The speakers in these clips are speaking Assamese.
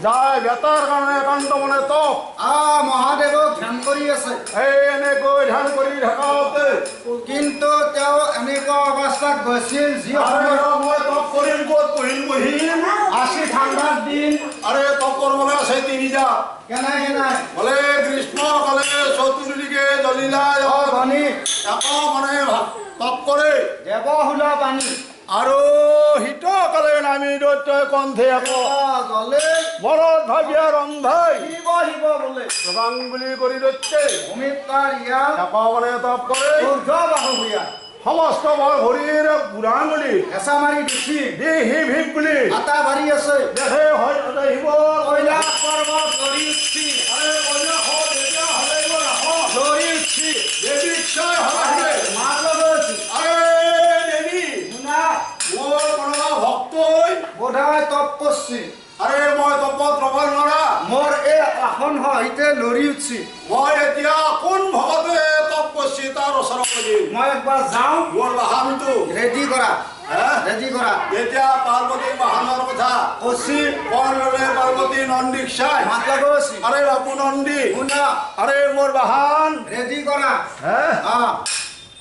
যায় বেতাৰ কাৰণে কাণ্ড মনে তপ মহাদেৱক ধ্যান কৰি আছে। এই এনেকৈ ধ্যান কৰি থাকোঁতে কিন্তু তেওঁ এনেকুৱা অৱস্থাত গৈছিল যি মই তপ কৰিম ক'ত বহিম বহিম আশী ঠাণ্ডাৰ দিন। আৰে তপ কৰিবলৈ আছে তিনিটা কেনে কেনে বোলে গ্ৰীষ্মকালে চতুৰ্দিকে জ্বলিলা পানী আকৌ মানে তপ কৰে দেৱহুলা পানী আৰু শীতকালে নামি দৈত্যই কণ্ঠে আকৌ মনত ভাবিয়া ৰম্ভাই শিৱ শিৱ বোলে প্ৰবাংগুলি কৰি দৈত্যে আকৌ মানে তপ কৰে সমস্ত বৰ ভৰিৰ বুঢ়া আঙুলি হেঁচা মাৰি দিছি দি শিৱ শিৱ বুলি আটা বাঢ়ি আছে দেখে হয় শিৱ কৈলাশ পৰ্বত লৰি উঠছি। আৰে কৈলাশত এতিয়া হলে লৰি উঠছি দেৱী ইচ্ছাই হলে মাত লগাইছি। আৰে দেৱী মোৰ কোনোবা ভক্তই বোধহয় তপ কৰছি। আৰে মই তপত ৰ'ব নোৱাৰা, মোৰ এই আসন সহিতে লৰি উঠছি। মই এতিয়া কোন ভকতে তপ কৰছি তাৰ ওচৰত মই একবাৰ যাওঁ। মোৰ বাহানটো ৰেডি কৰা, ৰেডি কৰা। যেতিয়া পাৰ্বতী বাহানৰ কথা কৈছি বৰ ললে পাৰ্বতী নন্দীক চাই মাত লগাইছি। আৰে বাপু নন্দী শুনা, আৰে মোৰ বাহান ৰেডি কৰা।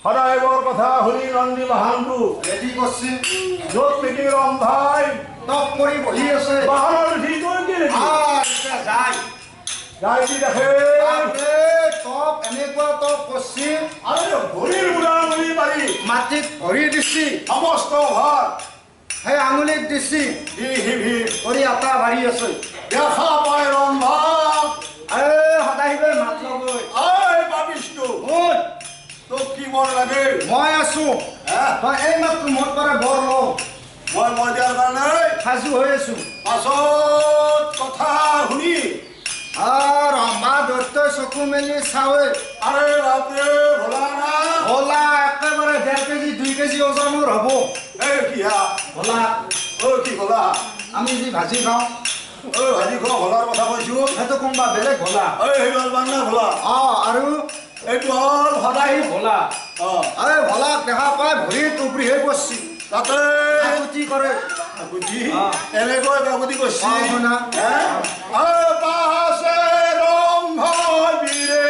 সদায় বৰ কথা শুনি নন্দী বাহানটো ৰেডি কৰছি। য'ত নেকি ৰম্ভাই তপ কৰি বহি আছে বাহানৰ উঠি গৈ যায় যায় কি দেখে তপ এনেকুৱা তপ কৰছি। আৰে ভৰিৰ বুঢ়া আঙুলি পাৰি মাটিত ভৰি দিছি সমস্ত ভাৰ সেই আঙুলিত দিছি কৰি আটা বাঢ়ি আছে দেখা পায় ৰম্ভা। এই সদায় মাত লগৈ ঐ বাবিষ্ণু শুন, তোক কি বৰ লাগে? মই আছো, তই এই মাত্ৰ মোৰ পৰা বৰ লওঁ। মই বৰ দিয়াৰ কাৰণে সাজু হৈ আছো। পাছত কথা শুনি ৰম্ভা দত্তই চকু মেলি চাৱে। আৰে বাপৰে ভোলা না ভোলা একেবাৰে 1.5 কেজি 2 কেজি ওজনৰ হ'ব। এই কি হা ভোলা অ কি ভোলা আমি যি ভাজি খাওঁ। ঐ ভাজি খোৱা ভোলাৰ কথা কৈছো। সেইটো কোনোবা বেলেগ ভোলা। ঐ সেইটো হ'ল বাংলা ভোলা। আৰু এইটো হ'ল সদায় ভোলা। আৰে ভোলাক দেখা পাই ভৰিত উফৰিহে পৰছি। তাতে কাকুতি কৰে। কাকুতি এনেকৈ কাকুতি কৰছি। পাছে ৰম্ভা বীৰে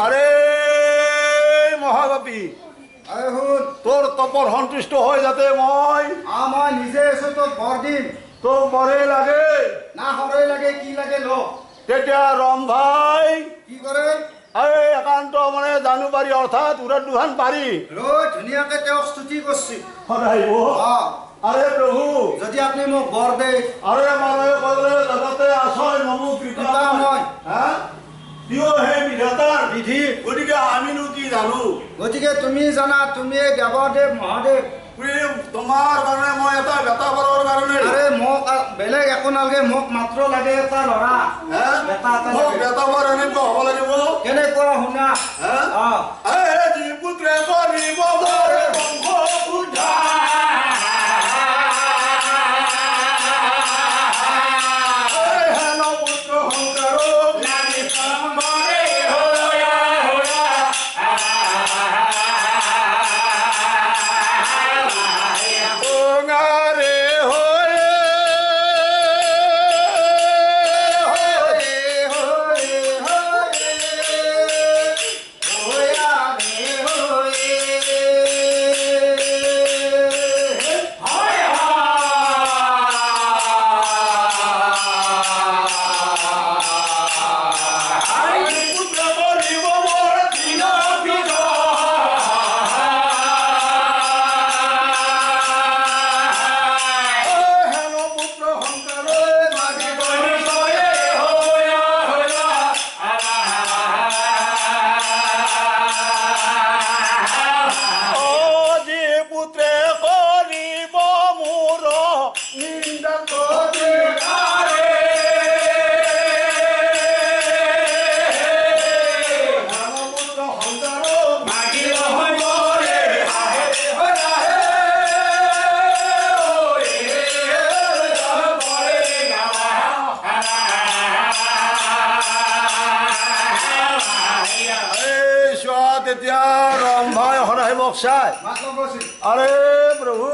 আৰে মহাপাপী, তোৰ তপৰ সন্তুষ্ট হৈ যাতে মই মই নিজে আছো, তোক বৰ দিম। তোক বৰে লাগে না সৰে লাগে, কি লাগে ল। তেতিয়া ৰম্ভাই কি কৰে? এই একান্ত মানে জানু পাৰি, অৰ্থাৎ উৰত দুখন পাৰি লৈ ধুনীয়াকে তেওঁক স্তুতি কৰছি। সদায় আৰে প্ৰভু, যদি আপুনি মোক বৰ দে। আৰে মানুহে ক'লে লগতে আছয় নমো কৃপাময়। হা হে বিধাতাৰ বিধি, গতিকে আমিনো কি জানো? গতিকে তুমি জানা, তুমি দেৱদেৱ মহাদেৱ। তোমাৰ কাৰণে মই এটা বেটা বৰৰ কাৰণে। আৰে মোক বেলেগ একো নালাগে, মোক মাত্ৰ লাগে এটা ল'ৰা। মোক বেটা বৰ এনেকুৱা হ'ব লাগিব। কেনেকুৱা শুনা? পুত্ৰে কৰিব বংশ উদ্ধাৰ। পুত্ৰ শংকৰ আৰে প্ৰভু,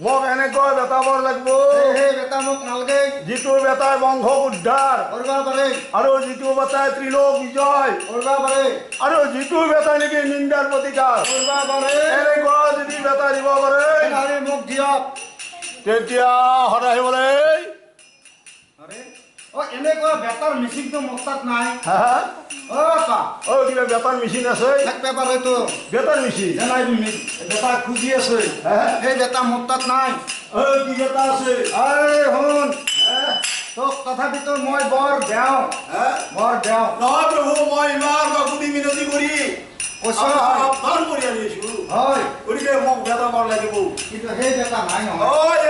মোক এনেকুৱা বেটা বৰ লাগিব। যিটো বেটাই বংশ উদ্ধাৰ কৰিব পাৰে, আৰু যিটো বেটাই ত্ৰিলোক বিজয় কৰিব পাৰে, আৰু যিটো বেটাই নেকি নিন্দাৰ প্ৰতিকাৰ কৰিব পাৰে, এনেকুৱা যদি বেটা দিব পাৰে মোক দিয়ক। তেতিয়া সদায় বোলে এনেকুৱা বেটাৰ মিচিংটো মোৰ তাত নাই। অ কিবা বেতাৰ মেচিন আছে থাকবে পাৰেতো বেতাৰ মেচিন নাই বেতা খুজি আছে সেই বেতা মোৰ তাত নাই অ কি বেতা আছে এই শুন তোক তথাপিতো মই বৰ বেয়া বৰ বেয়া নহয় প্ৰভু মই ইমান কাকুতি মিনতি কৰি আহ্বান কৰি আনিছো হয় গতিকে মোক বেতা বৰ লাগিব কিন্তু সেই বেতা নাই নহয়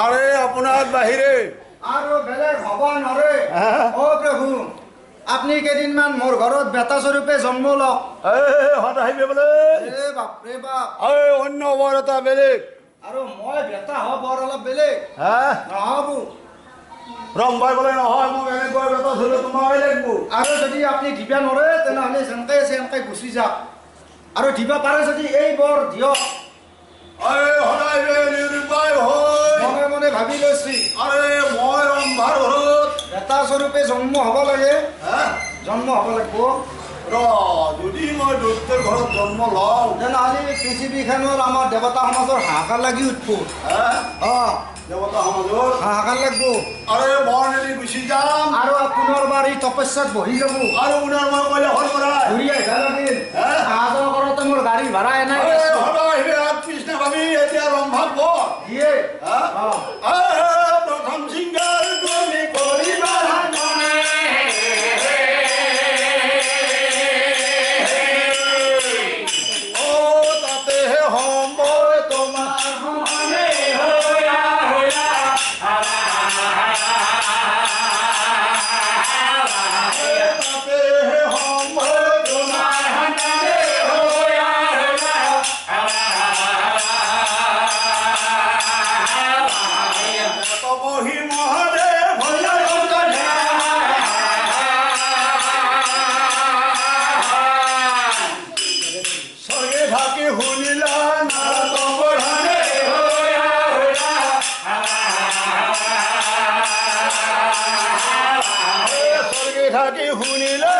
আৰে আপোনাৰ বাহিৰে আৰু বেলেগ হ'ব নৰে। অ প্ৰভু, আপুনি কেইদিনমান মোৰ ঘৰত বেটা স্বৰূপে জন্ম লওক। বাপৰে বাপ, অন্য বৰ এটা বেলেগ আৰু মই বেটা হ'ব বৰ অলপ বেলেগ নহ'ব। ৰম্ভাই বোলে নহয়, মোক এনেকুৱা বেটা স্বৰূপে তোমাৰে লাগিব। আৰু যদি আপুনি দিবা নৰে তেনেহ'লে যেনেকে আছে এনেকে গুচি যাওক, আৰু দিব পাৰে যদি এই বৰ দিয়ক। মনে মনে ভাবি লৈছি, আৰে মই ৰম্ভাৰ ঘৰত বেটা স্বৰূপে জন্ম হ'ব লাগে, জন্ম হ'ব লাগিব। ৰ যদি মই দৈত্যৰ ঘৰত জন্ম লওঁ তেনেহ'লে পৃথিৱীখনৰ আমাৰ দেৱতা সমাজৰ হাহাকাৰ লাগি উঠব। দেৱতা সমাজৰ হাহাকাৰ লাগব। আৰে মই যদি গুচি যাম আৰু পুনৰবাৰ এই তপস্যাত বহি যাব, আৰু পুনৰ মই কৈলাসৰ পৰা ঘূৰি আহিব লাগিল। অহা যোৱা কৰোঁতে মোৰ গাড়ী ভাড়া এনাই নাভাবি এতিয়া ৰম্ভাক বৰ দিয়ে। প্ৰথম ছিংগাৰ তুমি কৰিবা তাতে সময় তোমাৰ তাতে সময় তোমাৰ থাকি শুনিলে